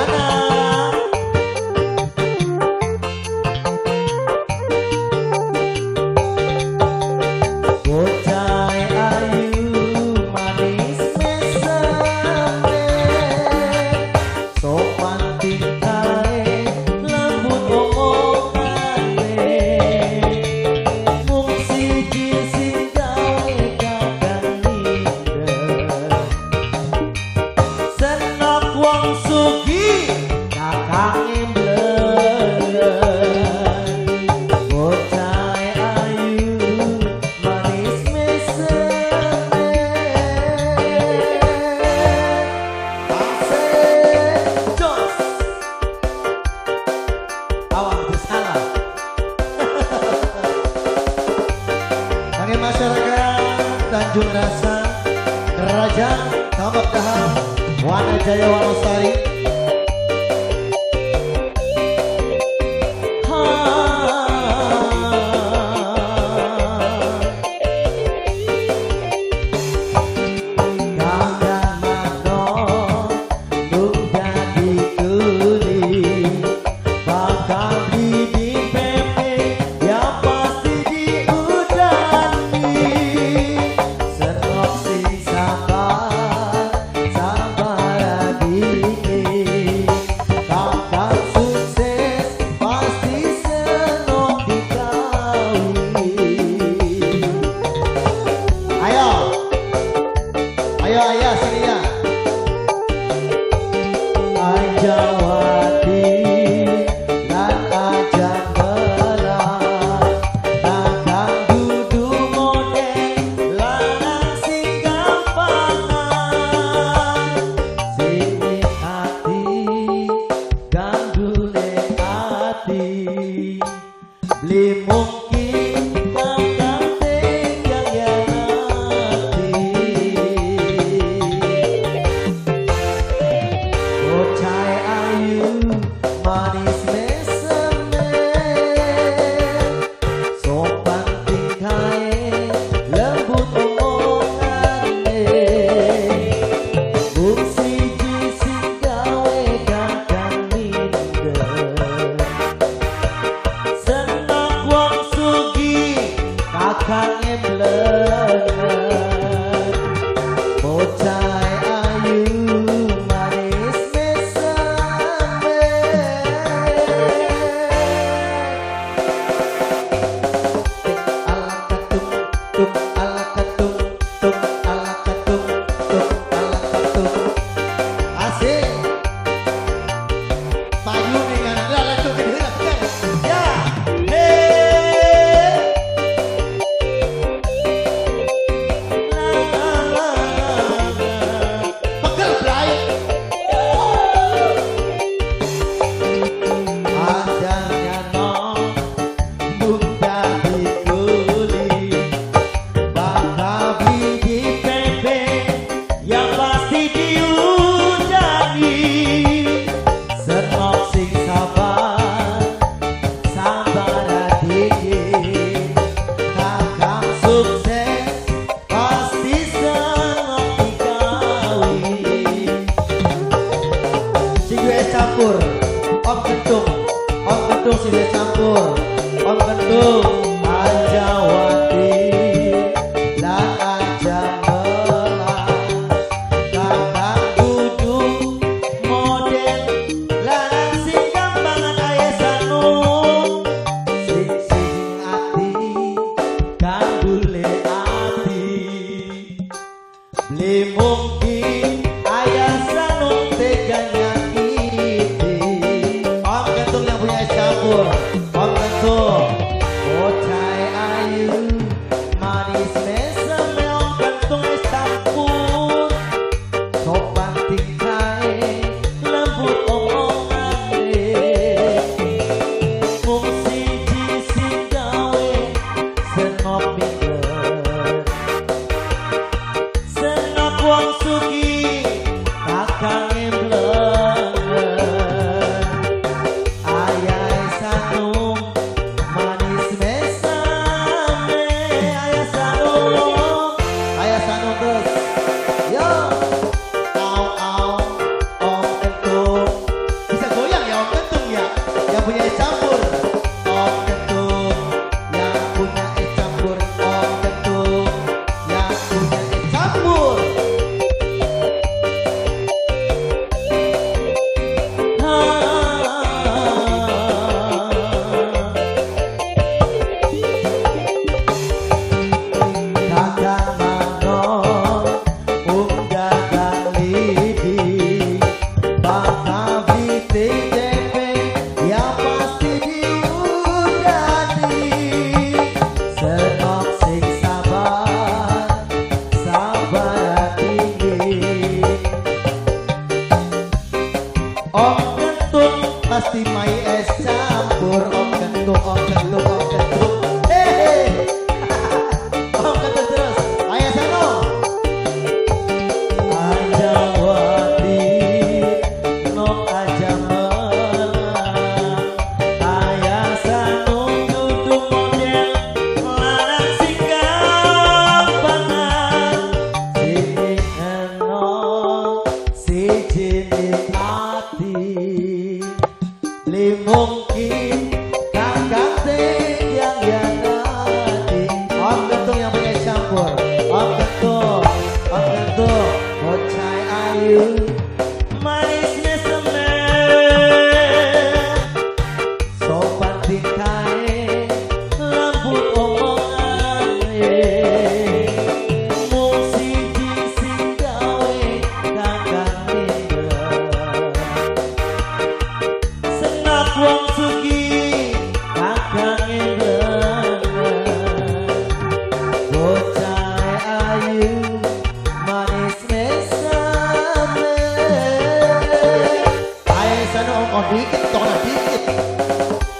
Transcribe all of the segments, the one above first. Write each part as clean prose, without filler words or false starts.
Yana. Bocah ayu manis meseme, sopan tingkahe lembut omongane, mung siji sing gawe kadang minder, senok wong sugih kakange blender. Bocah ayu manis meseme, asik jos awak itu salah. Bagi masyarakat Tanjung Rasa, Kerajaan Tambak Dahang, Wanajaya Wonosari. Kandang mano mung dadi kuli, bakal di pepe ya pasti diudani. Senok sing sabar sabar adike, kakak sukses pasti senok dikawin. Ayo, ayo, ayo sini ya. Ajawati lan aja belah, kakang dudu model lanang sing gampangan, sing ati gandule ati, beli mungkin kakang tega ngerti. Bocah ayu manis meseme, sopan tingkahe lembut omongane, mung siji sing gawe kadang minder, senok wong sugih kakange blender. Bocah ayu manis meseme. Tik ala ketung tuk ala ketung tuk ala ketung tuk ala ketung. Asik. Payu dengan lala tuk ya. Hey. La la la la. Pegel blay. Adanya no mung dadi kuli, bakal beli pepe yang pasti diudani. Senok sing sabar sabar adike, kakang sukses pasti senok dikawin. Sing duwe es campur, Om Kentung, Om Kentung sing duwe campur, Om Kentung. Ajawati lan aja melah, kakang dudu model lanang sing gampangan ae sanu, sing sing ati gandule ati, beli mungkin ayah sanung tega nyakiti. Om Kentung yang punya es campur, Om Kentung. Bocah ayu Om Kentung pasti mai es campur. Om Kentung, Om Kentung, Om Kentung. Hehe. Om Kentung terus. Ayo Sano. Aja wadi, nok aja melang. Ayah Sano dudu model lanang sing gampangan. Sing enom siji ning ati. Beli mungkin kakak yang yanati. Om Kentung yang punya campur. Om Kentung, Om Kentung, bocah ayu manis meseme, sopan tingkahe, lembut omongane. Mung siji sing gawe kakang minder. Senap wong sugih kakange bener. Bocah ayu manis mesame. Ayo sana om, oh dikit, tolong dikit.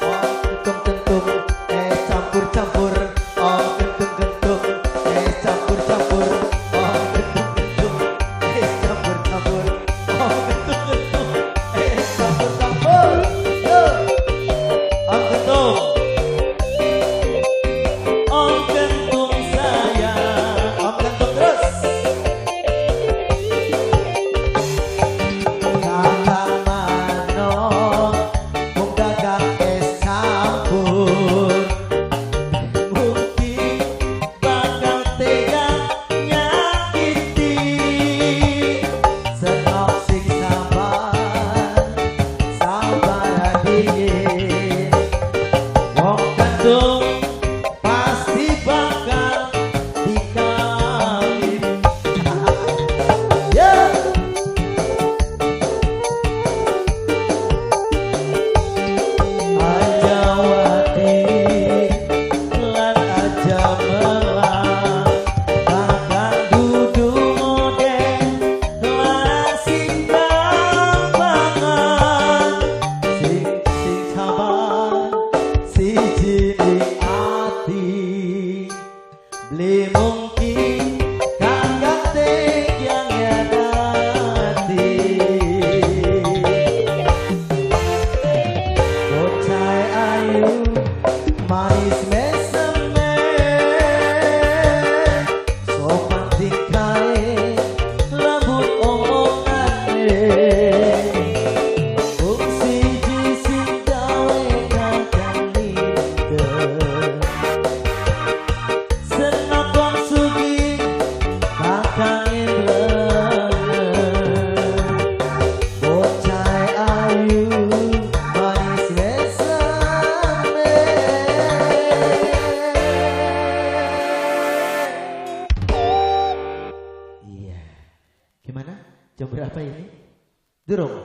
Om kentung kentung, es campur campur. Om kentung kentung, es campur campur. Om kentung kentung, es campur campur. Om kentung kentung, es campur campur. Yo. Om Kentung, Om Kentung sayang, Om Kentung terus. Kakang Manong, mung dagang es campur. Mungkin bakal tega nyakiti. Senok sing sabar, sabar dingin. Wong kentung pasti bakal dikawin. Ya. Aja wadi lan aja melang. Kakang dudu model lanang sing gampangan. Sing sing sabar siji ning ati. Beli mungkin kakak yang yanati. Bocah ayu manis meseme, sopan tingkahe, lembut omongane. Mung siji sing gawe kakang minder. Senap wong sugih kakange blenger. Bocah ayu manis mesame. Iya. Gimana? Jam berapa ini? Durung.